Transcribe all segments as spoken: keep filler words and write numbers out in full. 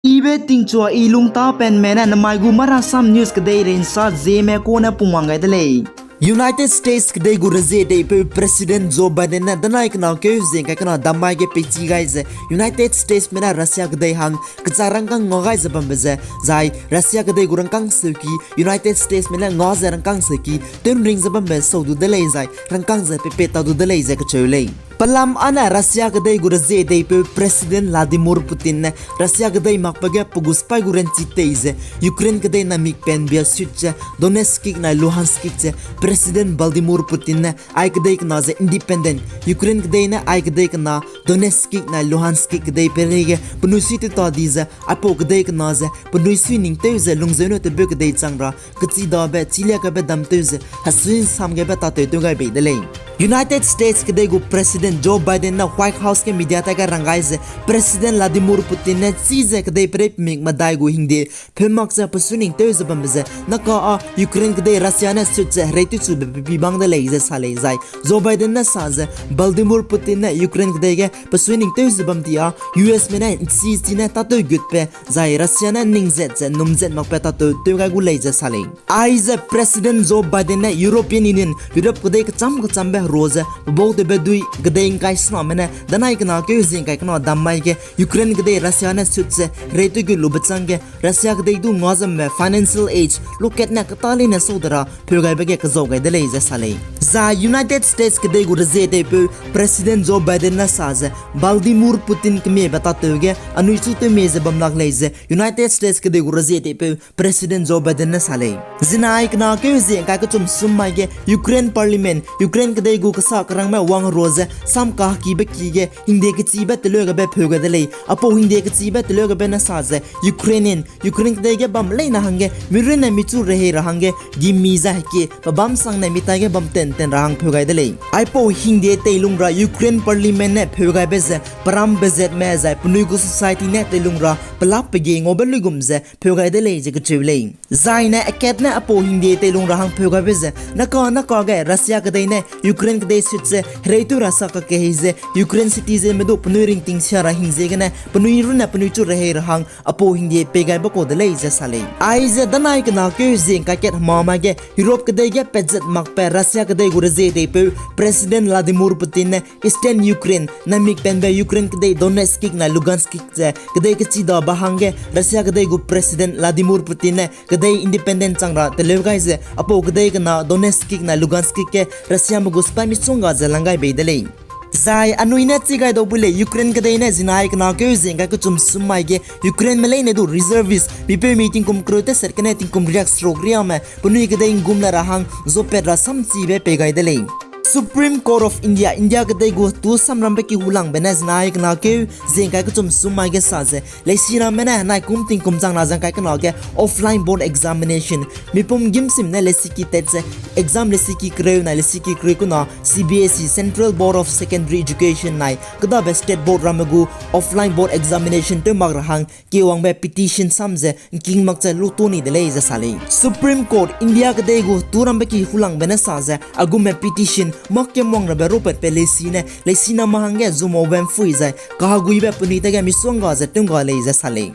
Ibe tingchua i lungtapenme ne namai gu Marasam News kedeirei nsa zieme kune pungwang gai de lei. United States kedei gu rezie deipeu President Joe Biden ne danai kena keu zing kai kena damai ge peichi gai ze United Statesme ne Russia kedei hang kechak rangkâng ngua gai ze bambe ze, zai Russia kedei gu rangkâng seuki United Statesme ne ngua ze rangkâng seuki tewnring ze bambe sau du de lei zai rangkâng ze pepe ta du de lei ze kecheu lei. Pelam â ne Russia kedei gu rezie deipeu President Vladimir Putin ne Russia kedei makbe ge pe gu sipai gu ranchi tei ze Ukraine kedei namik penbia sut ze Donetsk nai Luhansk ze President Vladimir Putin ne ai kedei kena ze independent, Ukraine kedei ne ai kedei kena Donetsk nai Luhansk kedei peireige penui sui tew ta di ze aipau kedei kena ze penui sui ningtew ze lungzeu ne tebeu kedei chang ra kechidabe chiliakaibe damtew ze hesui nsam gaibe tatew tew gai bei de lei. United States kedei gu President Joe Biden ne White House ge media tai gai rang gai ze President Vladimir Putin ne chi ze kedei pereipemik medai gu hingde pheu mak ze pe sui ningtew ze bambe ze naka â Ukraine kedei Russia ne sut ze hereitewchube pepi bang de lei ze sa lei zai Joe Biden ne sa ze Vladimir Putin ne Ukraine kedei ge pe sui ningtew ze bam di â U S me ne nchi chi ne tatew gutbe zai Russia ne ning zet ze num zet makbe tatew tew gai gu lei ze sa lei. Aize President Joe Biden ne European Union, Europe kedei kecham kechambe herua ze pebau tewbe dui kedei ngkai sename ne danai kena keu zing kai kena dam mai ge Ukraine kedei Russia ne sut ze hereitew gut lube chang ge Russia kedei du ngua zamme financial aid lukat ne keta leine sau de ra pheu gaibe ge kezau gai de lei ze sa lei. Zai United States kedei gu rezie deipeu President Joe Biden ne sa ze Vladimir Putin kemiebe tatew ge anui chu tewmie ze bam lak lei ze United States kedei gu rezie deipeu President Joe Biden ne sa lei. Zinai kena keu zing kai kechum sum mai ge Ukraine Parliament, Ukraine kedei gu kesa kerangme wang herua ze sam kahekibe ki ge hingde kechibe teleu gebe pheu gai de lei. Aipau hingde kechibe teleu gebe ne sa ze Ukrainian, Ukraine kedei ge bam leine hangge mirunne michu rehei ra hangge gimi zai heki pebâm sangne mitai ge bam ten ten ra hang pheu gai de lei. Aipau hingde teilung ra Ukraine Parliament ne pheu gaibe ze peram bezetme zai penui gu society ne teilung ra pelap pege ngaube luigum ze pheu gai de lei ze kecheu lei. Zai ne akat ne aipau hingde teilung ra hang pheu gaibe ze naka naka ge Russia kedei ne Ukraine kedei sut ze hereitew ra sa kakehei ze Ukraine citizenme du penui ringting sia ra hing ziegene penui runne penui chu rehei ra hang aipau hingde pei gaibe kau de lei ze sa lei. Aize danai kena keu zing kai kat hema mai ge Europe kedei ge petzet makbe Russia kedei gu rezie deipeu President Vladimir Putin ne Eastern Ukraine, namik penbe Ukraine kedei Donetsk nai Lugansk ze kedei kechidabe hangge Russia kedei gu President Vladimir Putin ne kedei independent chang ra teleu gai ze aipau kedei kena Donetsk nai Lugansk ge Russiame gu sipai misongga ze lang gai bei de lei. Zai anui ne chi gai dau bu lei Ukraine kedei ne zinai kena keu zing kai kechum sum mai ge Ukraineme leine du reservist mipeumi tingkum kereu teset gene tingkum riak seruk riame penui kedei nggum le ra hang zopat ra samchibe pei gai de lei. Supreme Court of India, India kedei gu tu samrambe ki hulangbe ne zinai kena keu zing kai kechum sum mai ge sa ze leisiname ne nai kum tingkum chang na zang kai kena ge offline board examination mipum gimsim ne leisiki tet ze exam leisiki kereu nai leisiki kereu kuna C B S E, Central Board of Secondary Education nai kedabe state board ramme gu offline board examination tew mak ra hang kewangbe petition sam ze ngking mak ze lutu ni de lei ze sa lei. Supreme Court India kedei gu tu rambe ki hulangbe ne sa ze a gume petition mak kemwang rabe ropatbe leisi ne leisiname hangge zumaube mpui zai kaheguibe penui tage misongga ze tewngga lei ze sa lei.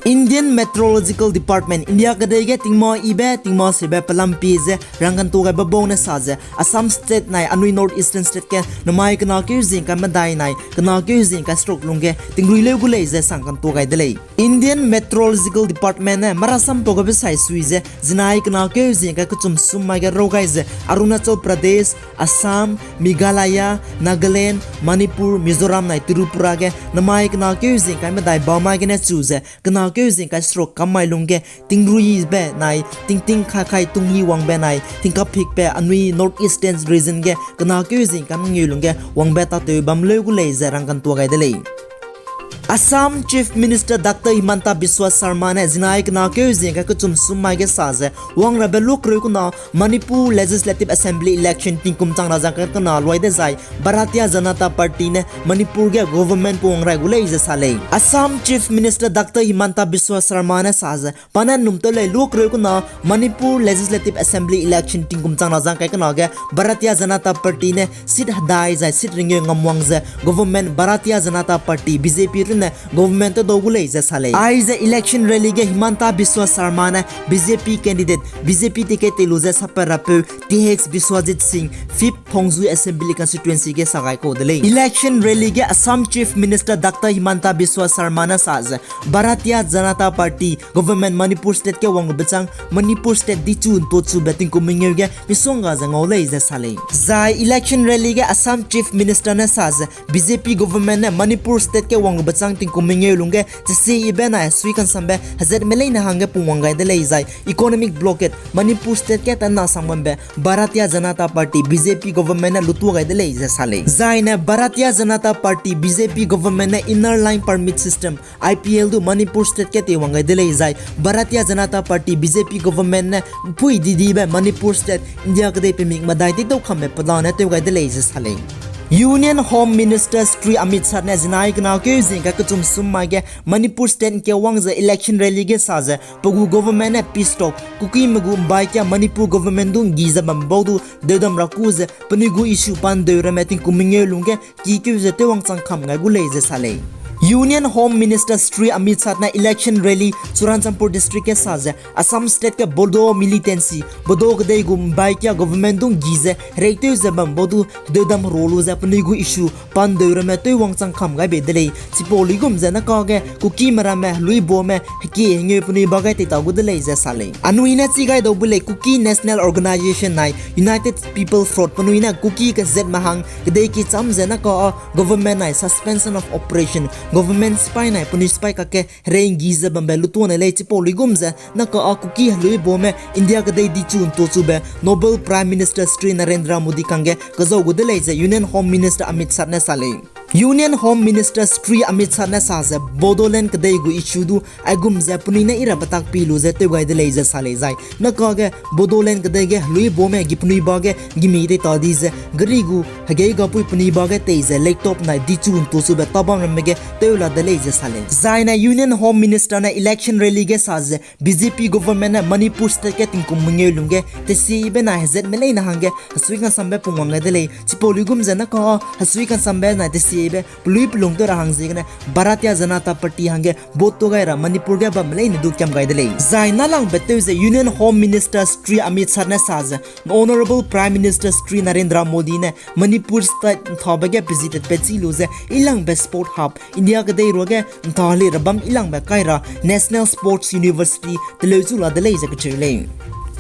Indian Meteorological Department, India kedei ge tingma ibe tingma sebe pelam pie ze rangkantua gaibe bau ne sa ze Assam state nai anui North Eastern state ge namai kena keu zing kai medai nai kena keu zing kai seruk lungge tingrui leu gu lei ze sangkantua gai de lei. Indian Meteorological Department ne marasam pau gabe sai sui ze zinai kena keu zing kai kechum sum mai ge rau gai ze Arunachal Pradesh, Assam, Meghalaya, Nagaland, Manipur, Mizoram nai Tripura ge namai kena keu zing kai medai ba mai gene chu ze kena keu zing kai seruk kam mai lungge tingruibe nai tingting khakai tunghi wangbe nai tingkaphikbe anui North Eastern region ge kena keu zing kai mengeu lungge wangbe tatew bam leu gu lei ze rangkantua gai de lei. Assam Chief Minister Doctor Himanta Biswa Sarma ne zinai kena keu zing kai kechum sum mai ge sa ze wang rabe lukreu kuna Manipur Legislative Assembly election tingkum chang na zang kai kena luai dezai Bharatiya Janata Party ne Manipur ge government pungwang rai gu lei ze sa lei. Assam Chief Minister Doctor Himanta Biswa Sarma ne sa ze pa ne num teu lei lukreu kuna Manipur Legislative Assembly election tingkum chang na zang kai kena ge Bharatiya Janata Party ne seat hedai zai seat ringeu ngamwang ze government Bharatiya Janata Party, B J P ne government tedau gu lei ze sa lei. Aize election rally ge Himanta Biswa Sarma ne B J P candidate, B J P ticket tei lu ze sapat rapeu T H Biswajit Singh fifth Thongzui Assembly Constituency ge sa gai kau de lei. Election rally ge Assam Chief Minister Doctor Himanta Biswa Sarma ne sa ze Bharatiya Janata Party government Manipur state ge wang lube chang Manipur state dichu ntochube tingkum mengeu ge misongga ze ngau lei ze sa lei. Zai election rally ge Assam Chief Minister ne sa ze B J P government ne Manipur state ge wang lube chang tingkum mengeu lungge chesi ibe nai hesui kansambe hezatme leine hangge pungwang gai de lei zai economic blockade Manipur state ge tana sang bambe Bharatiya Janata Party, B J P government ne lutua gai de lei ze sa lei. Zai ne Bharatiya Janata Party, B J P government ne Inner Line Permit System, I P L du Manipur state ge teiwang gai de lei zai Bharatiya Janata Party, B J P government ne mpui didibe Manipur state India kedei pemik medai teitau kambe pelane tew gai de lei ze sa lei. Union Home Minister Shri Amit Shah ne zinai kena keu zing kai kechum sum mai ge Manipur state ngkewang ze election rally ge sa ze pe gu government ne peace talk, Kukime gu mbai kia Manipur government du nggi ze bam bau du deudam ra ku ze penui gu issue pan deu ramme tingkum mengeu lungge kikeu ze tewwang chang kam gai gu lei ze sa lei. Union Home Minister Shri Amit Shah ne election rally Churachandpur district ge sa ze Assam state ge Bodo militancy, Bodo kedei gu mbai kia government du nggi ze hereitew ze bam bau du deudam ro lu ze penui gu issue pan deu ramme tewwang chang kam gai bei de lei. Chipau luigum ze ne kage Kukime ramme, heluibome, heki hengeu penui ba gai teita gu de lei ze sa lei. Anui ne chi gai dau bu lei Kuki National Organization nai United People Front penui ne Kuki kazatme hang kedei ki cham ze ne ka a government nai suspension of operation, government sipai nai penui sipai kakge herei nggi ze bambe lutuane lei chipau luigum ze ne ka a Kuki heluibome India kedei dichu ntochube Noble Prime Minister Shri Narendra Modi kangge kezau gu de lei ze Union Home Minister Amit Shah ne sa lei. Union Home Minister Shri Amit Shah ne sa ze Bodoland kedei gu issue du aigum ze penui ne ira betak pi lu ze tew gai de lei ze sa lei zai ne kage Bodoland kedei ge heluibome gi penui ba ge gimi teita di ze gari gu hegei gapui penui ba ge tei ze laptop nai dichu ntochube tabam ramme ge tew la de lei ze sa lei. Zai ne Union Home Minister ne election rally ge sa ze B J P government ne Manipur state ge tingkum mengeu lungge tesibe nai hezatme leine hangge hesui kansambe pungwang gai de lei. Chipau luigum ze ne ka a hesui kansambe nai tesibe pelui pelung tew ra hang ziegene Bharatiya Janata Party hangge vote tu gai ra Manipur ge bamme leine du kiam gai de lei. Zai nalangbe tew ze Union Home Minister Shri Amit Shah ne sa ze Honourable Prime Minister Shri Narendra Modi ne Manipur state nthabe ge pe zi tatpat chi lu ze ilangbe sport hub, India kedei ruage ntha heli ra bam ilangbe kai ra National Sports University teleu chu la de lei ze kacheu lei.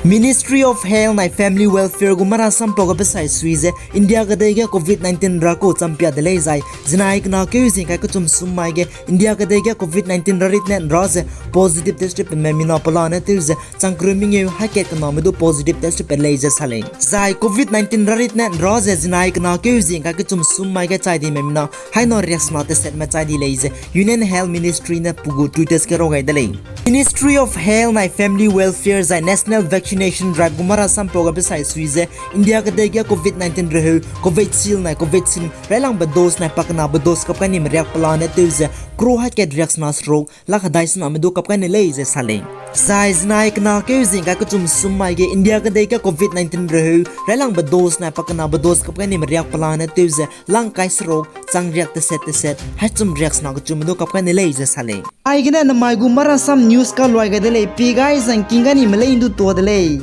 Ministry of Health nai Family Welfare gu marasam pau gabe sai sui ze India kedei ge covid nineteen ra kau champia de lei zai zinai kena keu zing kai kechum sum mai ge India kedei ge covid nineteen rarit ne nra ze positive test pe me mina pelane tew ze changkru mengeu hai kat kename du positive test pe lei ze sa lei. Zai covid nineteen rarit ne nra ze zinai kena keu zing kai kechum sum mai ge chai di me mina haina riaksena tesetme chai di lei ze Union Health Ministry ne pe gu Twitter ge rau gai de lei. Ministry of Health nai Family Welfare zai National Vaccination Drive gu marasam pau gabe sai sui ze India kedei ge covid nineteen reheu Covishield nai Covaxin railangbe dose nai pakenabe dose kap kai nime riak pelane tew ze crore hai kat riaksena seruk lakh hedai sename du kap kai ne lei ze sa lei. Zai zinai kena keu zing kai kechum sum mai ge India kedei ge covid nineteen reheu railangbe dose nai pakenabe dose kap kai nime riak pelane tew ze lang kai seruk chang riak teset teset hai chum riaksena kechumme du kap kai ne lei ze sa lei. Aigene namai gu marasam news kaluai gai de lei, pi gai zang king gai nime lei ndu tua de lei.